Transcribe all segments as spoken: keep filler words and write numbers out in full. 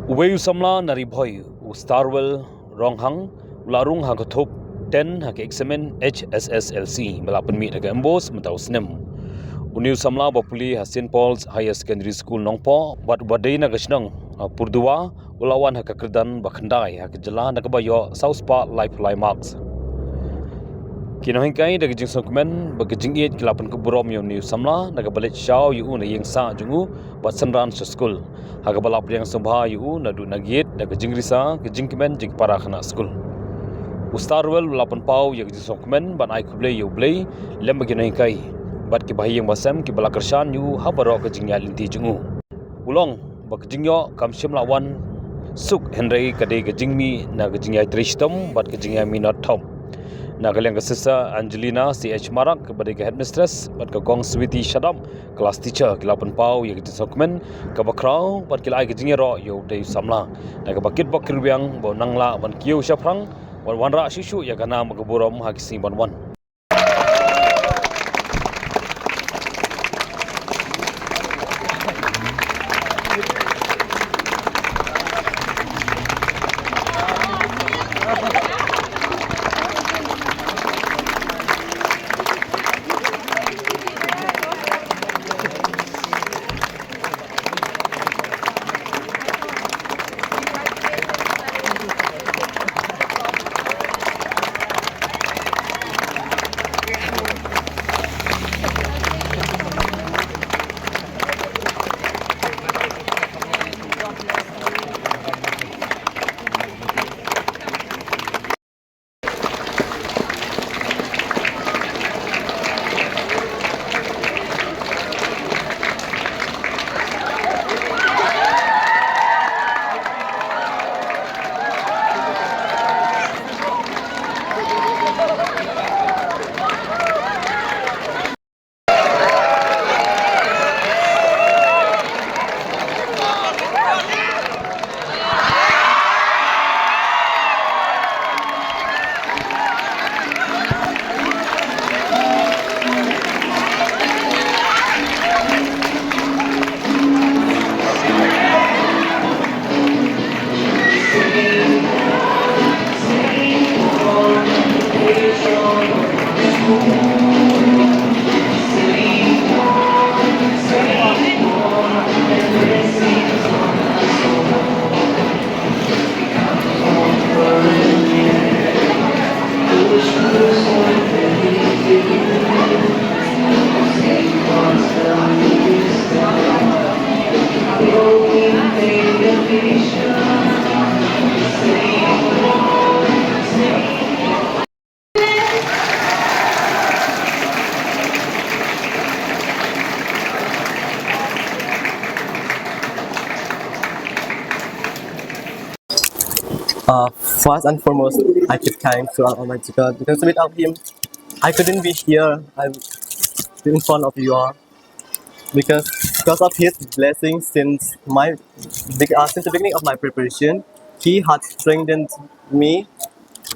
Uwei u samla na Ri Bhoi, u Starwell Ronghang, u la rung ha ka thup ten ha ka eksamin H S S L C ba la pynmih da ka MBOSE mynta u snem. Une u samla ba pule ha Saint Paul's Higher Secondary School Nongpoh bad uba dei na ka shnong, ah, Purduwa, u la wan ha ka kyrdan ba khyndai ha ka jylla na kaba ïoh saw spah laiphew lai marks. Ki nonghikai da ka jingsngewkmen bad ka jingïeit ki la pynkup burom ïa une u samla na kaba leit shaw ïa u na ïing sah jong u bad synran sha skul, ha kaba la pdiang sngewbha ïa u naduh na gate da ka jingrisa, ka jingkmen jong ki para khynnah skul. U Starwell u la pynpaw ïa ka jingsngewkmen bad ai khublei ïa U Blei lem bad ki nonghikai bad ki bahaïing bahasem kiba la kyrshan ïa u ha baroh ka jingïaid lynti jong u. U la ong ba ka jingïoh kam shym la wan suk, hynrei ka dei ka jingmih na ka jingïatrei shitom bad ka jingïamih nongthop. Na ka liang ka Sister Angelina C H Marak, kaba dei ka headmistress, bad ka Kong Sweety Shadap, class teacher, ki la pynpaw ïa ka jingsngewkmen kaba khraw bad ki la ai ka jingïaroh ïa utei u samla na kaba kitbok kitrwiang ba un nang lah ban kiew shaphrang bad wanrah shuh shuh ïa ka nam bad ka burom ha ki sngi ban wan. Uh, first and foremost, I give thanks to our Almighty God, because without Him, I couldn't be here. I'm in front of you all because because of His blessing since my big, uh, since the beginning of my preparation, He had strengthened me,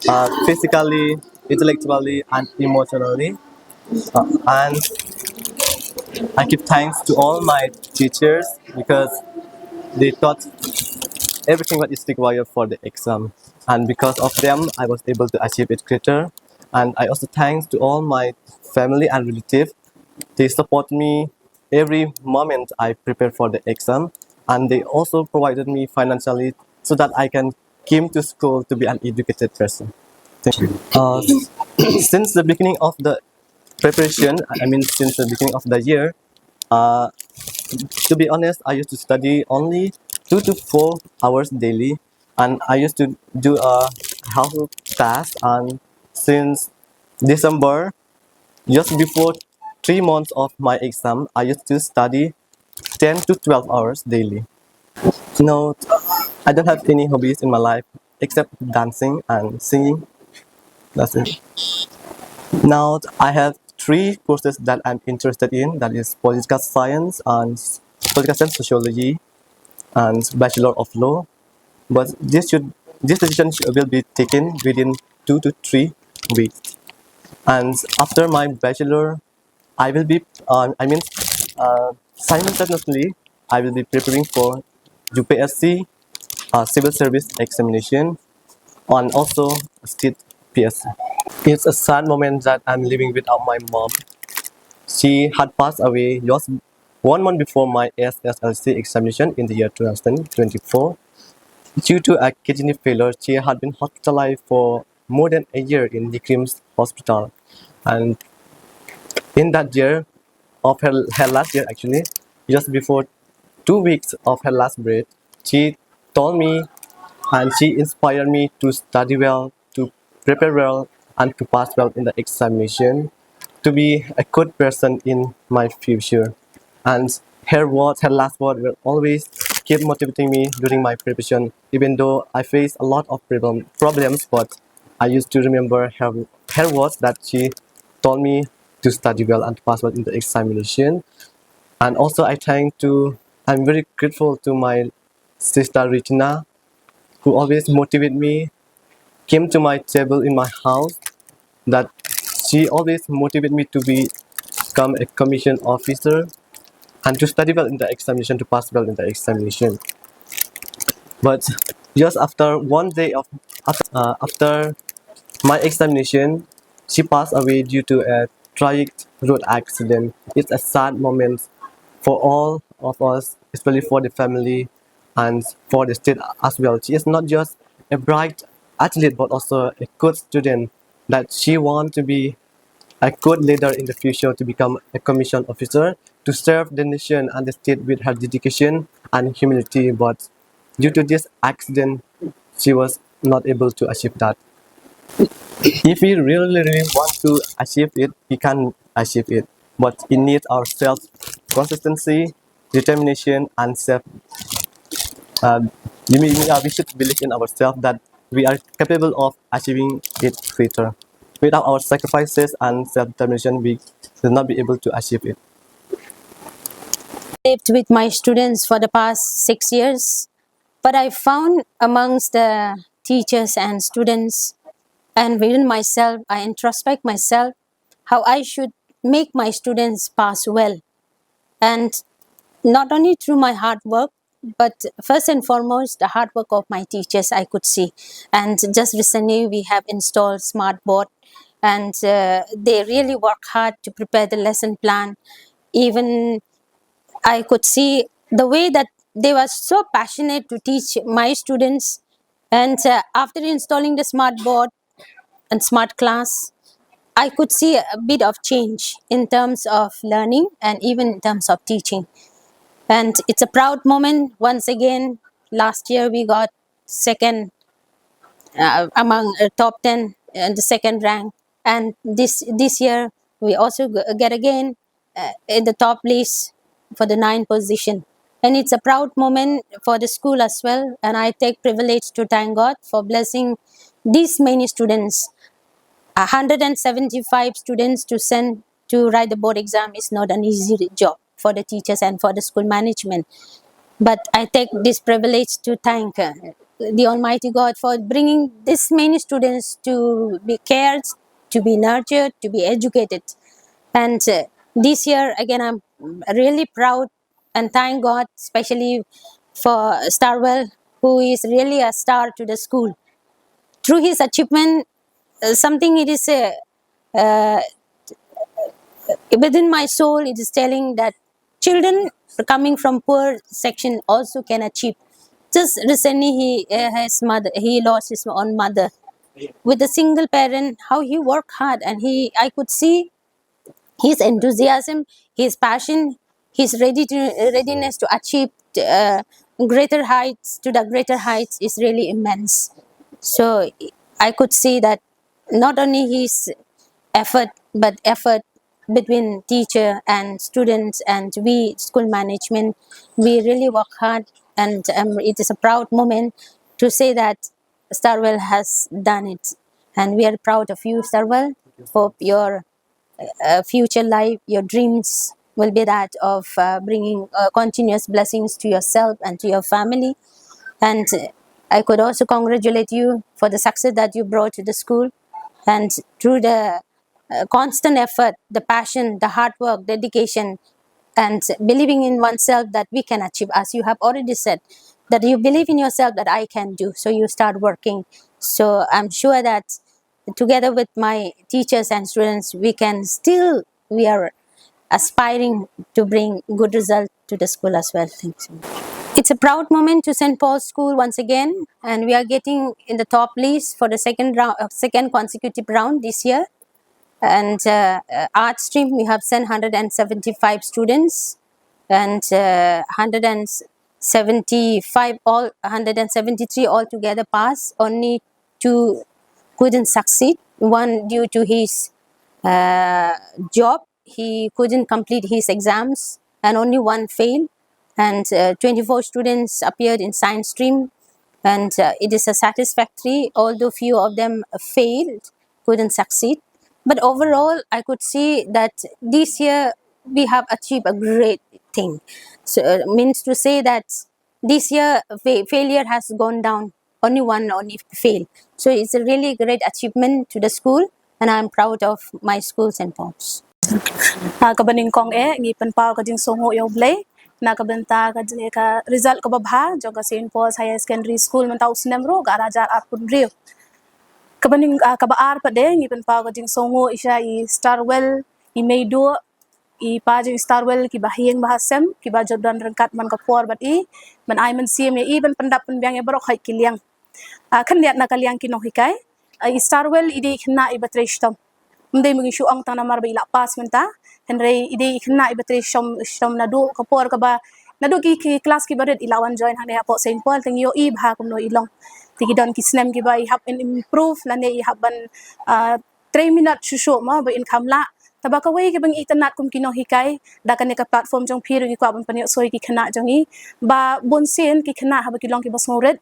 uh, physically, intellectually, and emotionally. Uh, and I give thanks to all my teachers because they taught everything that is required for the exam. And because of them, I was able to achieve it greater. And I also thanks to all my family and relative. They support me every moment I prepare for the exam. And they also provided me financially so that I can came to school to be an educated person. Thank you. Uh, since the beginning of the preparation, I mean, since the beginning of the year, uh, to be honest, I used to study only two to four hours daily, and I used to do a household task. And since December, just before three months of my exam, I used to study ten to twelve hours daily. No, I don't have any hobbies in my life except dancing and singing. That's it. Now, I have three courses that I'm interested in, that is political science and political science, sociology, and Bachelor of Law. But this should this decision should, will be taken within two to three weeks. And after my bachelor, I will be, uh, I mean, uh, simultaneously, I will be preparing for U P S C, a civil service examination, and also a state P S C. It's a sad moment that I'm living without my mom. She had passed away just one month before my S S L C examination in the year two thousand twenty-four. Due to a kidney failure, she had been hospitalized for more than a year in NEIGRIHMS Hospital. And in that year, of her, her last year actually, just before two weeks of her last breath, she told me and she inspired me to study well, to prepare well, and to pass well in the examination, to be a good person in my future. And her words, her last word will always keep motivating me during my preparation, even though I face a lot of problem, problems, but I used to remember her, her words that she told me to study well and to pass well in the examination. And also I thank to, I'm very grateful to my sister Regina, who always motivate me, came to my table in my house, that she always motivate me to become a commission officer and to study well in the examination, to pass well in the examination. But just after one day of, af- uh, after my examination, she passed away due to a tragic road accident. It's a sad moment for all of us, especially for the family and for the state as well. She is not just a bright athlete, but also a good student that she want to be a good leader in the future, to become a commission officer, to serve the nation and the state with her dedication and humility. But due to this accident, she was not able to achieve that. If we really, really want to achieve it, we can achieve it. But it needs our self consistency, determination, and self. Uh, you mean, we, are, we should believe in ourselves that we are capable of achieving it later. Without our sacrifices and self determination, we will not be able to achieve it. Lived with my students for the past six years, but I found amongst the teachers and students and within myself, I introspect myself how I should make my students pass well. And not only through my hard work, but first and foremost, the hard work of my teachers I could see. And just recently, we have installed smart board, and uh, they really work hard to prepare the lesson plan. Even I could see the way that they were so passionate to teach my students. And uh, after installing the smart board and smart class, I could see a bit of change in terms of learning and even in terms of teaching. And it's a proud moment. Once again, last year we got second uh, among uh, top ten and the second rank. And this this year we also g- get again uh, in the top list for the ninth position. And it's a proud moment for the school as well. And I take privilege to thank God for blessing these many students. A hundred and seventy-five students to send to write the board exam is not an easy job for the teachers and for the school management. But I take this privilege to thank uh, the Almighty God for bringing this many students to be cared, to be nurtured, to be educated. And uh, this year, again, I'm really proud and thank God, especially for Starwell, who is really a star to the school. Through his achievement, uh, something it is a uh, within my soul, it is telling that children coming from poor section also can achieve. Just recently, he uh, his mother, he lost his own mother. With a single parent, how he worked hard, and he, I could see his enthusiasm, his passion, his ready to, readiness to achieve uh, greater heights, to the greater heights, is really immense. So I could see that not only his effort, but effort between teacher and students and we school management, we really work hard. And um, it is a proud moment to say that Starwell has done it. And we are proud of you, Starwell. Hope your uh, future life, your dreams will be that of uh, bringing uh, continuous blessings to yourself and to your family. And I could also congratulate you for the success that you brought to the school. And through the uh, constant effort, the passion, the hard work, dedication, and believing in oneself that we can achieve, as you have already said, that you believe in yourself, that I can do. So you start working. So I'm sure that together with my teachers and students, we can still, we are aspiring to bring good result to the school as well. Thanks. It's a proud moment to St. Paul's School once again, and we are getting in the top list for the second round, uh, second consecutive round this year. And uh, uh, art stream, we have sent one hundred seventy-five students, and uh, one hundred seventy-five all, one hundred seventy-three altogether passed. Only two couldn't succeed. One, due to his uh, job, he couldn't complete his exams, and only one failed. And uh, twenty-four students appeared in science stream, and uh, it is a satisfactory, although few of them failed, couldn't succeed. But overall, I could see that this year we have achieved a great thing. So uh, means to say that this year fa- failure has gone down. Only one only fail. So it's a really great achievement to the school, and I'm proud of my school, St. Paul's. Ha kaba nyngkong eh ngi pynpaw ka jingsngewnguh ïa U Blei na ka bynta ka jing ka result kaba bha jong ka St. Paul's Higher Secondary School mynta u snem ruh ka ar hajar arphew hynriew. Kaba nyng, ah, kaba ar pat de ngi pynpaw ka jingsngewnguh ïa i Starwell, i Meiduh, i pa jong i Starwell, kiba ha ïing ba ha sem, kiba jop don ryngkat man ka por bad i, ban ai mynsiem ïa i ban pyndap pynbiang ïa baroh khoit ki liang. Ah, khyndiat na ka liang ki nonghikai, ah, i Starwell i dei i khynnah iba trei shitom. Ym dei ma ngi shu ong tang namar ba i la pass mynta, hynrei i dei i khynnah iba trei shitom, shitom naduh ka por kaba, naduh ki, ki klas kiba rit i la wan join hangne hapoh St. Paul, te ngi ïohi bha kumno i long. Te ki don ki snem kiba i hap ban improve lane i hap ban, ah, trei minot shuh shuh mo ba in kham lah. Taba kawei kaba ngi itynnad kum ki nonghikai, da kane ka platform jong phi ruh ngi kwah ban pynïohsoi ki khynnah jong ngi ba bun sien ki khynnah haba ki long kiba sngewrit,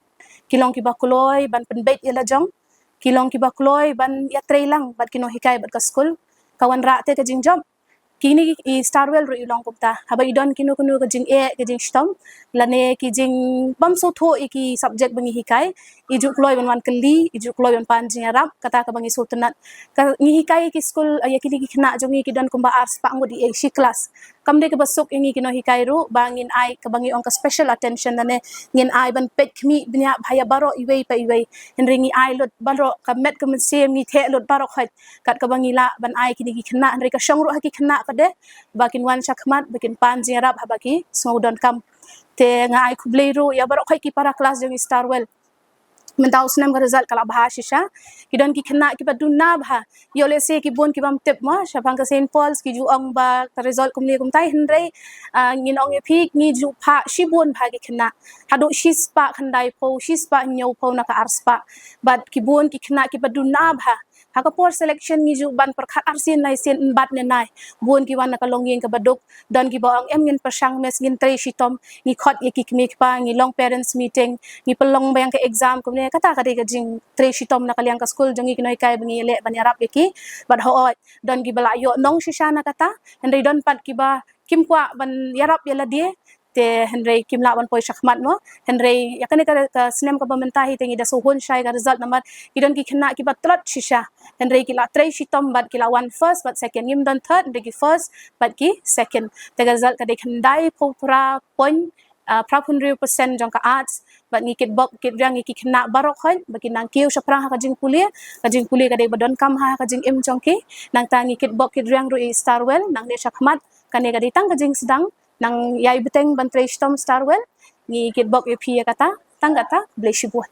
ki long kiba kloi ban pynbeit ïa la jong, ki long kiba kloi ban ïatrei lang bad ki nonghikai bad ka skul. Ka wanrah te ka jingjop. Kine i Starwell ruh i long kumta. Haba i don kino kino ka jingeh, ka jingshitom lane ki jingbym sngewthuh ïa ki subject ba ngi hikai, i ju kloi ban wan kylli, i ju kloi ban pan jingïarap. Kata kaba ngi sngewtynnad. Ka ngi hikai ïa ki skul, ïa kine ki khynnah jong ngi ki don kumba ar spah ngut ïa shi klas. Kam dei kaba suk ïa ngi ki nonghikai ruh ba ngin ai kaba ngi ong ka special attention lane ngin ai ban peit khmih bniah bha ïa baroh iwei pa iwei. Hynrei ngi ai lut baroh ka met ka mynsiem, ngi theh lut baroh khoit kat kaba ngi lah ban ai kine ki khynnah, hynrei ka shong ruh ha ki khynnah pat de ba kin wan shakhmat, ba kin pan jingïarap haba ki sngew donkam. Te nga ai khublei ruh ïa baroh khoit ki para klas jong i Starwell. Mynta u snem ka result ka la bha shisha. Ki don ki khynnah kiba duna bha. Ïoh lehse ki bun kibym tip mo, shaphang ka St. Paul's ki ju ong ba ka result kumne kumtai, hynrei, ah, ngin ong ïa phi, ngi ju phah shibun bha ki khynnah. Haduh shi spah khyndai phew, shi spah hynñiew phew na ka ar spah. Bad ki bun ki khynnah kiba duna bha. Ha ka por selection ngi ju ban pyrkhat arsien laisien, ym bat ne nai. Bun ki wan na ka longïing kaba duk, don kiba ong em, ngin pyrshang mes, ngin trei shitom, ngi khot ïa ki kmie kpa, ngi long parents meeting, ngi pynlong biang ka exam kumne. Kata ka dei ka jingtrei shitom na ka liang ka skul jong ngi ki nonghikai ba ngi leh ban ïarap ïa ki. Bad hooid, don kiba la ïoh nong shisha na kata, hynrei don pat kiba kim kwah ban ïarap ïa lade, te hynrei kim lah ban poi shakhmat mo. Hynrei ïa kane ka, ka snem kaba mynta hi te ngi da sngewhun shai ka result namar ki don ki khynnah kiba tlot shisha, hynrei ki la trei shitom bad ki la wan first bad second. Ngim don third, hynrei ki first bad ki second. Te ka result ka dei khyndai phew phra point, ah, phra phew hynriew percent jong ka arts. Bad ngi kitbok kitrwiang ïa ki khynnah baroh khoit ba kin nang kiew shaphrang ha ka jingpule. Ka jingpule ka dei ba donkam ha ka jingim jong ki. Nangta ngi kitbok kitrwiang ruh ïa i Starwell, nangne shakhmat kane ka dei tang ka jingsdang. Nang ïai bteng ban trei shitom Starwell. Ngi kitbok ïa phi ïa kata. Tang kata, khublei shibun.